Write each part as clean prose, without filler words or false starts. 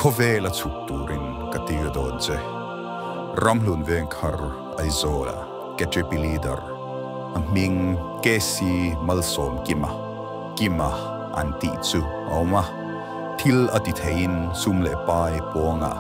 Khawvela chhuk turin ka tir dawn che. Ramhlun Vengkhar Aizawla KTP Leader, a hming KC Malsawmkima, Kima an tih chu a awm a, thil a ti theiin sum leh pai pawnga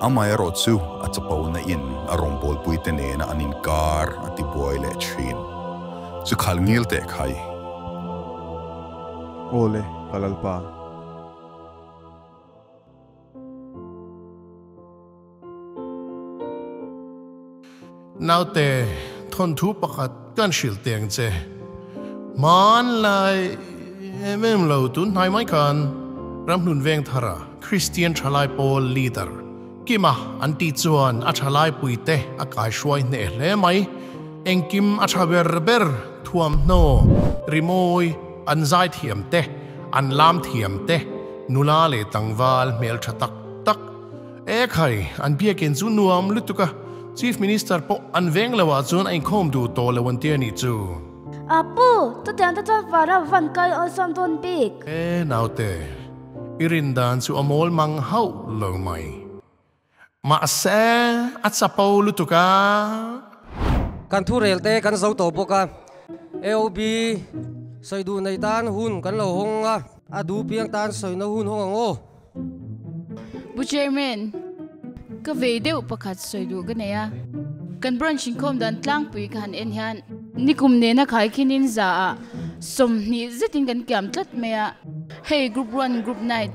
amaherawh chu a chapona in a rawngbawlpuite nena an inkar a ti buai leh thin. Chu khal ngil teh khai. Aw le, ka Lalpa. Naute, thawnthu pakhat kan hrilh teng che. Hmanlai em em lo tun hnai mai khan Ramhlun Vengthara Kristian Thalai Pawl Leader Kima an tih chuan a thalai puite a kaihruai hneh hle mai. Engkim a tha ber ber thuamhnaw, rimawi, an zaithiam te, an lam thiam te, nula leh tlangval hmeltha tak tak. E khai, an biakin chu nuam lutuk a, Chief Minister pawh an veng lo ah chuan a inkhawm duh tawh lo an ti a nih chu. Apu, chutiang te chuan vana van kai awlsam dawn bik. E naute, i rin dan chu a mawl mang hauh lo mai. Mahse, a chapo lutuk a. Kan thu rel te kan zo tawh bawk a, AOB sawi duh nei tan hun kan lo hawng a, a duh piang tan sawina hun hawng ang aw. Pu Chairman, ka vei deuh pakhat sawi duh ka nei a, kan branch inkhawm dan tlangpui ka han en hian nikum nena khaikhinin za ah 20 zetin kan kiam tlat mai a, hei group 1 group night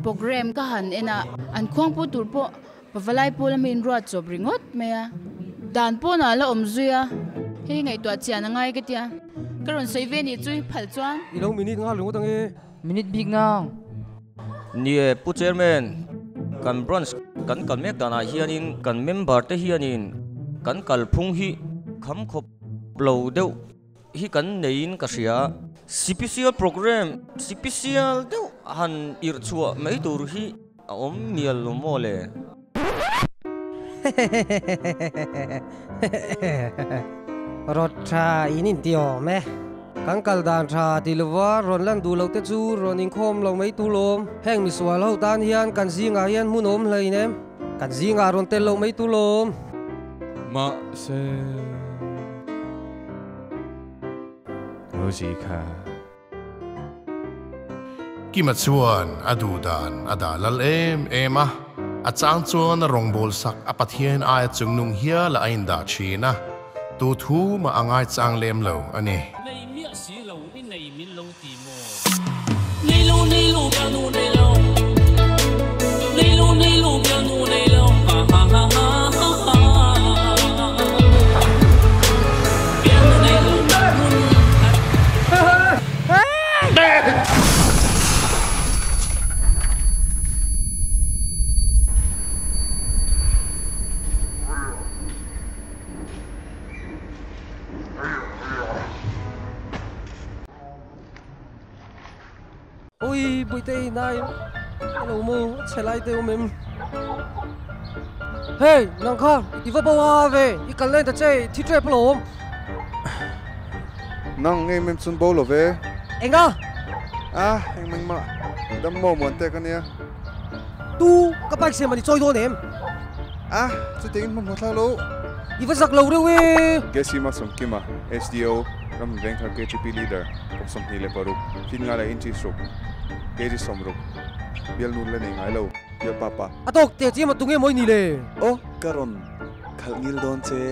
program ka han en a, an khuangpu tur pawh pavalai pawl a mi inruat chawp ringawt mai a, dan pawnah a la awm zui a, hei ngaihtuah chian a ngai ka tia, ka rawn sawi ve nih chu i phal chuan. I lo minute nghal ringawt ange. Minute bik nang. Ni e, Pu Chairman, kan branch kan kal mek danah hianin kan member te hianin kan kalphung hi kham khawp lo deuh hi kan neiin ka hria. Sipisial program sipisial deuh han irh chhuah mai tur hi a awm mial lo maw le? Rawt tha in inti awm e. Kan kal dan tha ti lova rawn lan duh loh te chu rawn inkhawm lo mai tu lawm. Heng misual ho tan hian kan zingah hian hmun awm hlein em. Kan zingah rawn tel lo mai tu lawm. Mahse. Rosie kha. Kima chuan a duh dan a dah lal em em a, a chang chuan a rawngbâwl sak a Pathian aia chungnung hial a indah thin a, tu thu mah a ngaichang lem lo a ni. Nei miah si lo i nei min lo ti maw? Nei lo nei lo bialnu nei lo Nei lo nei lo bialnu nei lo ha ha ha ha ha ha Bialnu nei lo hmun khat Ui Buitei nai a lo maw a chhe lai te awm em? Hey nang kha i va bo a ve i kal len ta che thi tep alawm. Nang em em chun bo lo ve. Enga? A eng meng mah dam maw muan tek ania. Tu ka bike siam a ni chawi dawn em? A chutiangin hmahmawh thlak lo. I va zak lo reuh e. Kc Malsawmkima, SDO, Ramhlun Vengthar KTP Leader, kum 26, fin nga leh inchi hruk, kg 60, bial nun la nei ngai lo, bial pa pa. A tawk teh chiam a tunge mawi ni le? Aw, ka rawn khalh ngil dawn che.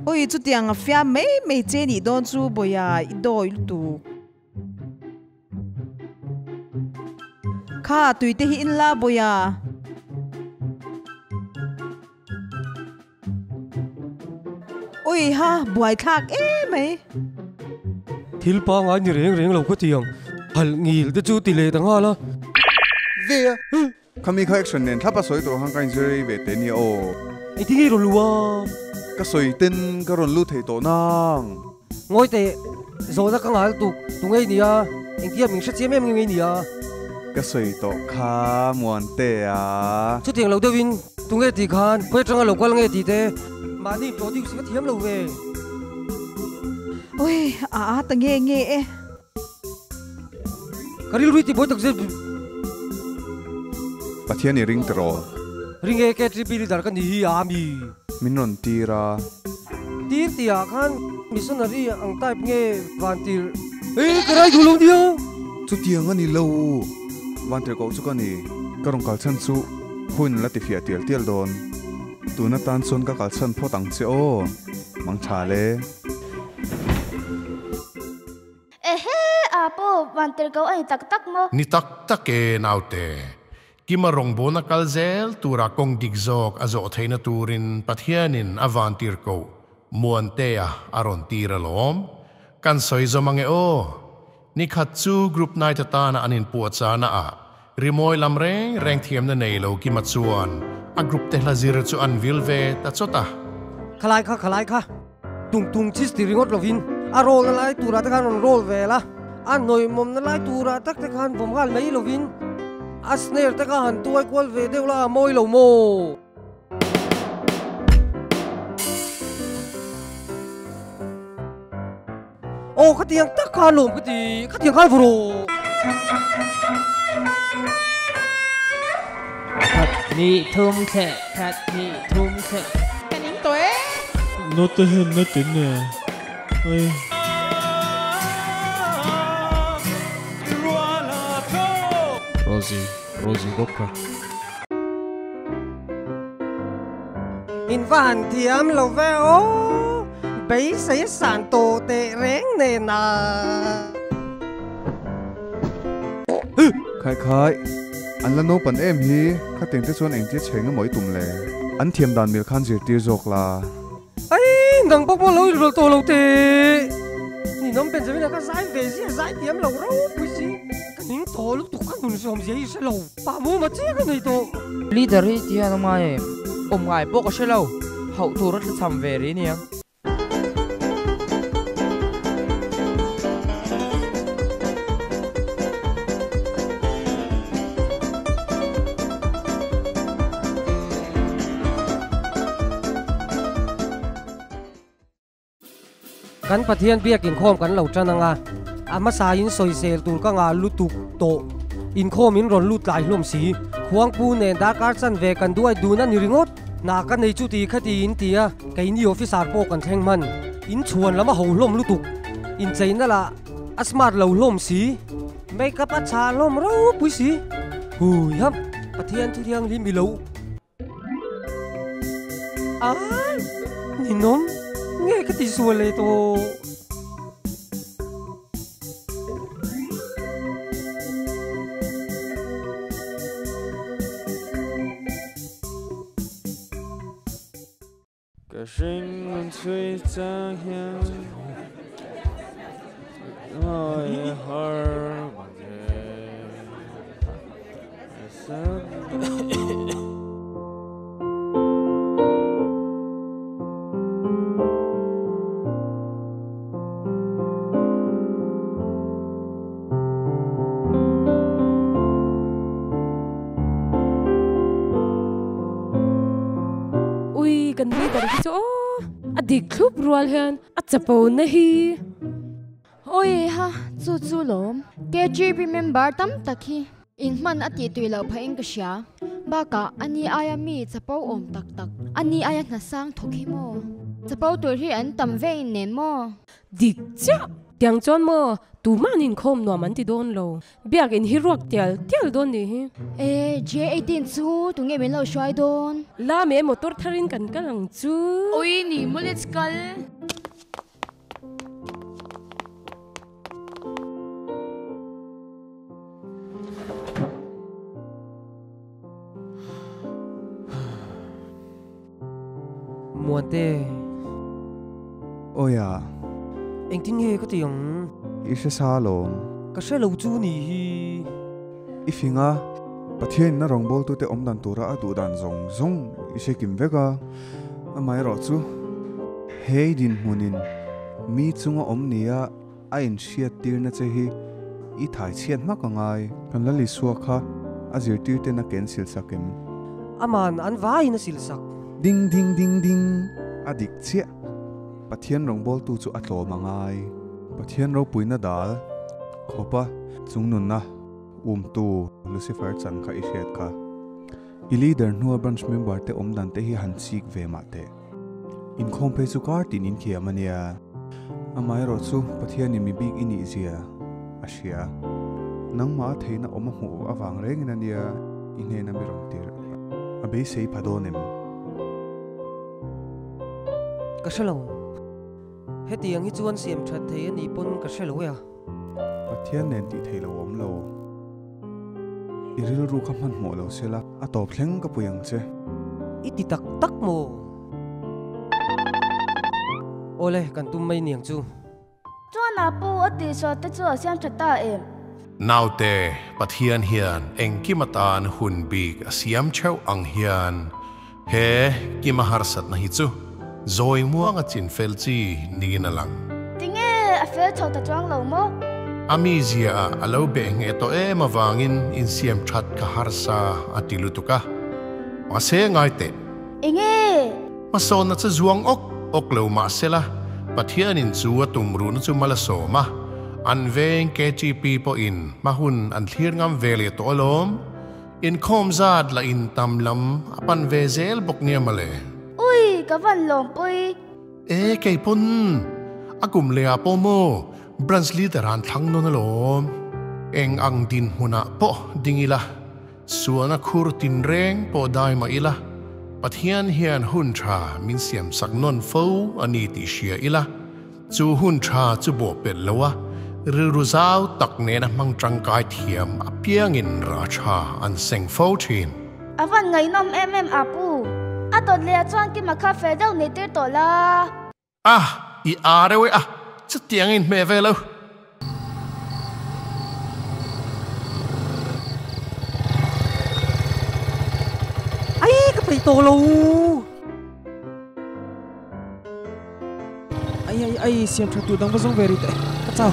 Oi, chutiang a fiam mai mai che nih dawn chu Bawia i dawi lutuk. Kha tuite hi in la Bawia. Oi ha, buai thlak em mai. Thil pangai ni reng reng lo ka ti ang, halh ngil te chu ti leh ta nghal a. Ve a. Khami kha action nen thlap a sawi tur khan ka inzir rei ve teh nia aw. Engtin nge i rawn lu a? Ka sawi ten ka rawn lu thei tawh nang. Ngawi teh, zawhna ka nghal tuk tu ngei nia, engtia min hre chiam em ngei nia. Ka sawi tawh kha Muantea. Chutiang lo deuhin tu nge tih khan khawi atanga lo kal nge tih te mahni produce va thiam lo ve. Oi, a a ta nge nge e. Ka rilru i ti buai tak zet. Pathian i ring tiraw? Ring e, KTP leader ka ni hi a mi. Min rawn tir a. Tir tih ah khan missionary ang type nge van tir? E, ka rai duh lo nia. Chutiang a ni lo. Van tir koh chu ka ni. Ka rawn kal chhan chu hun la ti fiah tial tial dawn. Tun atan chuan ka kal chhan phawt ang che aw. Mang tha le. Ehe, a pawh van tir ko a ni tak tak maw? Ni tak tak e naute. Kima rawngbawlna kal zel tura kawng dik zawk a zawh theihna turin Pathianin a van tir koh Muantea a rawn tir alawm. Kan sawi zawm ange aw. Ni khat chu group night atana an inpuahchahna ah rimawi lam reng reng thiamna nei lo Kima chuan a group te hla zir chu an vil ve ta chawt a. Khalai kha khalai kha tung tung chis ti ringawt lovin a roll na lai turah te khan rawn roll vel a, a hnawihmawm na lai turah tak te khan vawm nghal mai lovin a snare te kha han tuai kual ve deuh la a mawi lo maw? Aw khatiang tak kha lawm ka ti, khatiang khan vawrh aw. Khat hnih thum thleh, khat hnih thum thleh. Ka ning tawh e. Note hian na tin e. Oi. Rosie, Rosie bawk kha. In va han thiam lo ve aw, beisei san tawh teh reng nen a. Khai khai, an la naupan em hi, khateng te chuan engtia chheng emaw i tum le? An thiam dan mil khan zirtir zawk la. Ai, nang bawk maw lo i rawlh tawh lo teh. Ninawm Benjamin-a kha zai ve zia zai thiam lo ropui si. Ka ning tawh lutuk ka nun zawm zia hi hre lo. Pa muma chiah ka nei tawh. Leader hi ti hian awm ngai em? Awm ngai pawh ka hre lo. Hauh tur a tlachham ve rih aniang. Kan Pathian biak inkhawm kan lo tan anga, a hmasa in sawisel tur ka ngah lutuk tawh. Inkhawm in rawn lut tlai hlawm si. Khuangpu nen darkar chan ve kan duai dun a ni ringawt. Hna ka nei chu ti kha ti in ti a, keini officer pawh kan thleng hman. In chhuan lam a ho hlawm lutuk. Incheina lah a smart lo hlawm si. Makeup a chhah hlawm ropui si. Hui ham, Pathian thu thianghlim i lo. A, ninawm nge ka ti sual leh tawh. Ka hring an chhui chang hian Ngawi har Ui kan leader hi chu aw a dik thlup rual hian a chapo na hi. Ui ha chu chu lawm. KGB member tam tak hi in hman a tih tui loh phah in ka hria. Bakah ani aia mi chapo awm tak tak ani aia hna sang thawk hi maw. Chapo tur hi an tam ve in nen maw. Dik chiah! Tiang chuan maw tuma'n inkhawm nuam an ti dawn lo. Biak in hi ruak tial tial dawn nih hi. E, J18 chu tunge min lo hruai dawn? La me motor tharin kan kal ang chu. Oi ni maw let's kal. Muante. Awi a. Engtin nge ka ti ang? I hre sa alawm. Ka hre lo chu ni hi. I fing a, Pathian in a rawngbawltute awm dan tura a duh dan zawng zawng i hre kim vek a. Amaherawh chu, hei dinhmunin mi chunga awm nia a inhriattirna che hi i thai chhiat hmak a ngai. Kan la Isua kha a zirtirten a ken silsak em? Aman an vaiin a silsak. Ding ding ding ding a dik chiah. Pathian rawngbawltu chu a tlawm a ngai. Pathian ropuina dal khawpa chungnunna. umtu Lucifer chan kha i hriat kha. I leader hnua branch member te awm dan te hi han chik ve mah teh. Inkhawm phei chu kar tin in thiam a nia. Amaherawh chu Pathianin mi bik i nih zia a hria. Nangmah a theihna awm a hmuh avang rengin a nia i hnena mi rawn tirh. A beisei pha dawn em? Ka hre lo. Hetiang hi chuan siam that thei a nih pawn ka hre lo e a. Pathian nen tih theih lo awm lo. I rilru kha hmanhmawh lo se la, a tawp thleng ka pui ang che. I ti tak tak maw? Awle, kan tum mai niang chu. Chuan a pu a tihsual te chu a siam tha ta em? Naute, Pathian hian engkim atan hun bik a siam theuh ang hian he kima harsatna hi chu zawi muanga chin fel chi niin a lang. Tinge a fel chho ta chuang lo maw? A mizia ah a lo beh ngheh tawh em avangin insiam that ka harsa a ti lutuk a. Mahse ngai teh. Enge? Hmasawnna chu zuang awk awk lo mahsela Pathianin chu a tum ruhna chu mal a sawm a, an veng KTP pawhin hma hun an thlir ngam ve leh tawh alawm. Inkhawm zat lah in tam lam a pan ve zel bawk nia mawle. Ui, ka van lawmpui. E, kei pawn a kum leh ah pawh maw Branch Leader an thlang nawn alawm. Eng ang dinhmunah pawh ding ila. Sualna khur tinreng pawh dai mah ila, Pathian hian hun tha min siamsak nawn fo a ni tih hria ila, chu hun tha chu bawh pelh lo a, rilru zau tak nena hmang tangkai thiam apiangin rah tha an seng fo thin. A van ngaihnawm em em a pu. A dawt leh ah chuan Kima kha fel deuh nei tir tawh la. A, i a reuh e a, chutiang a inhmeh ve lo. Ai, ka peih tawh lo. Ai, ai, ai, siam tha tur dang va zawng ve rih teh, ka chau.